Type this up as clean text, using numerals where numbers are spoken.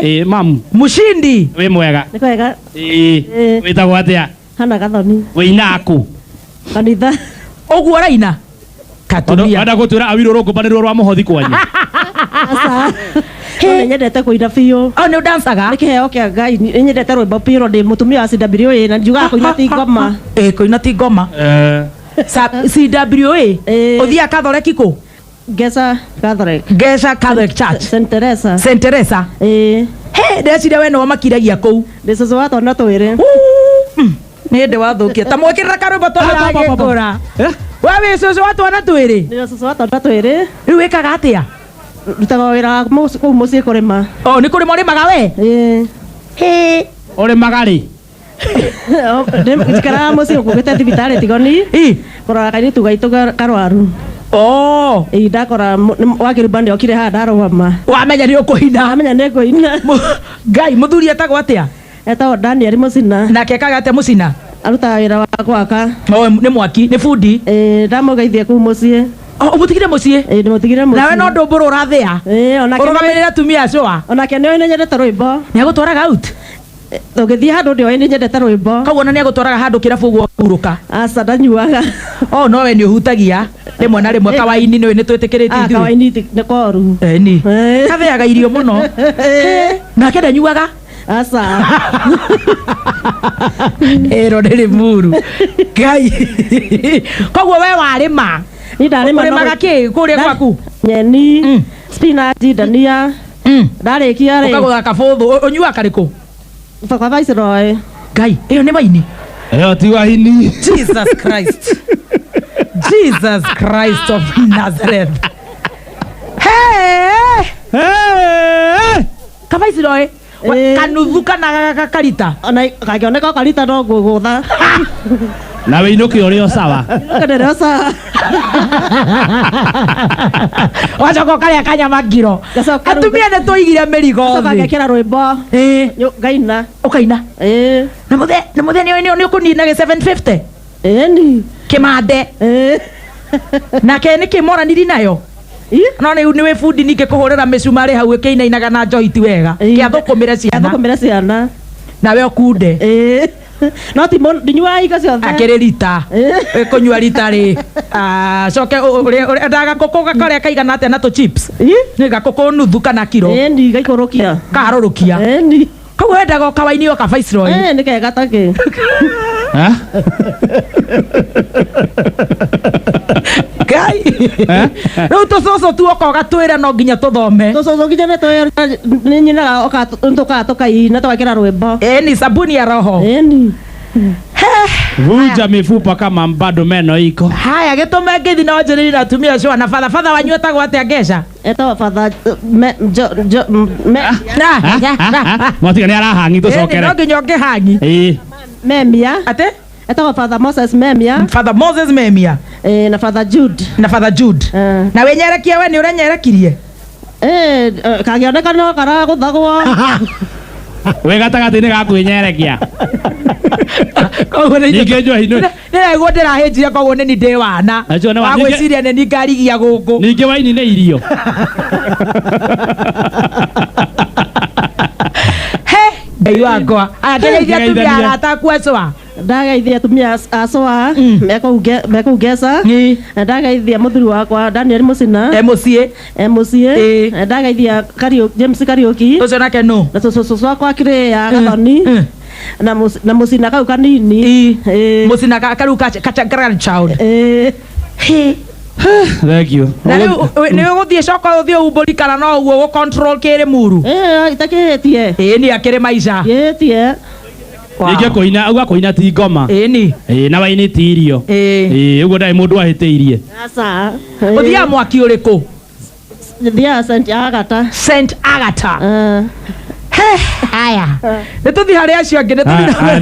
Ĩ mamu. Mushindi. Wĩ mwega? Nĩ kwega. Ĩ. Ĩ. Wĩtagwo atĩa? Hana Gathoni. Wĩina kũ? Kanitha. Ũguo ũraina katumia. Enda gũtwĩra awirũ rũngũmbanĩrwo rwa mũhothi kwanyu. Aca. No nĩ nyendete kũina biũ. Oh, nĩ ũdancaga? Nĩ kĩheo kĩa Ngai. Nĩ nyendete rwĩmbo biũ no ndĩ mũtumia wa CWA na njugaga kũina ti ngoma. Ĩ, kũina ti ngoma. Eh. CWA. Ĩ. Ũthiaga Catholic kũ? Ngesa Catholic. Ngesha Catholic Church. St. Teresa. St. Teresa. Ĩĩ. He, ndeciria we nĩwe makiragia kũu. Ndĩ cũcũ wa twana twĩrĩ. Nĩ ndĩ wathũkia. Ta mwĩkĩrĩra karwĩmbo tondũ ndagĩkũra. We wĩ cũcũ wa twana twĩrĩ? Ndĩ cũcũ wa twana twĩrĩ. Rĩu wĩkaga atĩa? Rutaga wĩra wa kũu mũciĩ kũrĩma. Oh, nĩ kũrĩma ũrĩmaga we? Ĩĩ. He. Ũrĩmaga rĩ? Njikaraga mũciĩ ngũgĩte thibitarĩ Tigoni. Ĩ. Kũrora kairĩtu gaitũ karwaru. Oh. Ĩĩ, ndakora wakĩrumba nĩ okire haha ndarũgama. Wamenya nĩ ũkũina. Amenya nĩ ngũina. Ngai, mũthuri etagwo atĩa? Etagwo Daniel Mũcina. Nake ekaga atĩa Mũcina? Arutaga wĩra wa gwaka. Oh, nĩ mwaki, nĩ bundi. Ĩĩ, ndamũgeithie kũu mũciĩ. Oh, ũmũtigire mũciĩ? Ĩĩ, ndĩmũtigire mũciĩ. Nawe no ndũmbũrũ ũrathĩa? Ĩĩ, onake nĩ- Ũrũgamĩrĩre atumia acio a? Onake nĩoĩ nĩ nyendete rwĩmbo. Nĩ agũtwaraga out? Tũgĩthiĩ handũ ndĩoĩ nĩ nyendete rwĩmbo. Koguo ona nĩ agũtwaraga handũ kĩrabu ũguo ũkahurũka? Aca, ndanyuaga. Oh, no we nĩ ũhutagia rĩmwe na rĩmwe kawaini nĩ twĩtĩkĩrĩtie Ah, ithuĩ. kawaini nĩ koru. Ĩni. Ĩĩ. Kathĩaga irio mũno. Nake ndanyuaga? Aca. Ĩro nĩ rĩmuru. Ngai. Koguo we warĩma? Niĩ ndarĩma no Ũrĩmaga kĩ kũrĩa gwaku? Nyeni, Mm. spinach, ndania. Mm. Ndarĩkia rĩ. Ũkagũra kabũthũ. Ũnyuaga karĩkũ? Baba Viceroy. Ngai, ĩyo nĩ waini. Ĩyo ti waini. Jesus Christ. Jesus Christ of Nazareth. Hey! Hey! Kabaiciroĩ. Ĩĩ. Kanuthu kana gakarita. Ona kangĩoneka o karita no ngũgũtha. Na wĩinũke ũrĩ o sawa. Wĩinũke ndĩrĩ o sawa. Wacoka ũkarĩa kanyama ngiro. Ngacoka rĩu- Atumia nĩ tũigire mĩrigo Ngacoka thĩ. ngekĩra rwĩmbo. Ĩĩ. Ngaina. Ũkaina. Ĩĩ. Na mũthee na mũthee nĩ nĩ ũkũnina gĩ 750. Ĩni. Kĩmande. Ĩĩ. Nake nĩ kĩ moraniri nayo? Ĩ? No rĩu nĩ wĩ bundi ningĩ kũhũrĩra mĩcumarĩ hau ĩkĩinainaga na njohi ti wega. Ĩĩ. Kĩathũkũmĩre ciana. Kĩathũkũmĩre ciana. Nawe ũkunde. Ĩĩ. No ti ndinyuaga hingo ciothe. Akĩrĩ rita. Ĩĩ. Kũnyua rita rĩ. Ah, coke endaga gakũkũ gakarĩa kaigana atĩa na tũ chips? Ĩ? Nĩ gakũkũ nuthu kana kiro? Ĩni, gaikũrũkia. Kaharũrũkia. Ĩni. Koguo wendaga o kawaini o ka Viceroy. Ĩĩ, nĩ kega ta kĩ. Eh? Ngai. Eh? Rĩu tũcũcũ tuoka ũgatwĩra no nginya tũthome. Tũcũcũ nginya nĩ tũĩ nĩ nyinaga oka tũkaga tũkaina tũgekĩra rwĩmbo. Ĩni sabuni ya roho. Ĩni. Vunja mifupa kama bado meno iko. Haya gĩtũme ngĩthi na wanjĩrĩri na atumia acio na batha batha wanyu etagwo atĩa Ngesha? Etagwo batha me jo jo me Na, Ah, ah, ah. Mwatiga nĩ arahangi Ĩni no tũcokere. nginya ũngĩhangi. Ĩĩ. Memia. Atĩ? Etagwo Father Moses Memia. Father Moses Memia. Na Father Jude. Na Father Jude. Na wĩnyerekie we nĩ ũrenyerekirie? Kangĩoneka no karagũthagwo. Wĩ gatagatĩ-inĩ ga kwĩnyerekia. Koguo nĩ Ningĩ njohi nĩ- ndĩraigua ndĩrahĩnjire koguo nĩ ni ndĩ wana. Acio nĩ wa- Wa gwĩciria nĩ ni ngarigia gũkũ. Ningĩ waini nĩ irio. He, Ngai wakwa. Aya kĩgeithia atumia Ngeithania. arata aku acwa. Ndageithia atumia acwa mekũu Ngeca. Ĩ. Na ndageithia mũthuri wakwa Daniel Mũcina. E mũciĩ. E mũciĩ. Ĩ. Na ndageithia James Kariũki. Ũcio nake nũ? Na cũcũ wakwa Kĩrĩa Gathoni. Na Mũcina kau kanini. Ĩ. Ĩ. Mũcina kariu ka grandchild. Ĩ. Hĩ. Thank you. Na rĩu nĩ ũgũthiĩ coka ũthiĩ umbũri kana no ũguo gũ control kĩrĩ muru? Ĩ, itakĩhĩtie. Ĩ ni akĩrĩ maica. Kĩhĩtie. Wow. Ningĩ kũina, auga kũina ti ngoma. Ĩ ni. Ĩ, na waini ti irio. Ĩ. Ĩ, ũguo ndarĩ mũndũ ahĩtĩirie. Aca. Ũthiaga mwaki ũrĩkũ? Thiaga Saint Agatha. Saint Agatha. Eh. He, haya. Nĩ tũthiĩ harĩ acio angĩ, nĩ tũthiĩ Haya, na haya.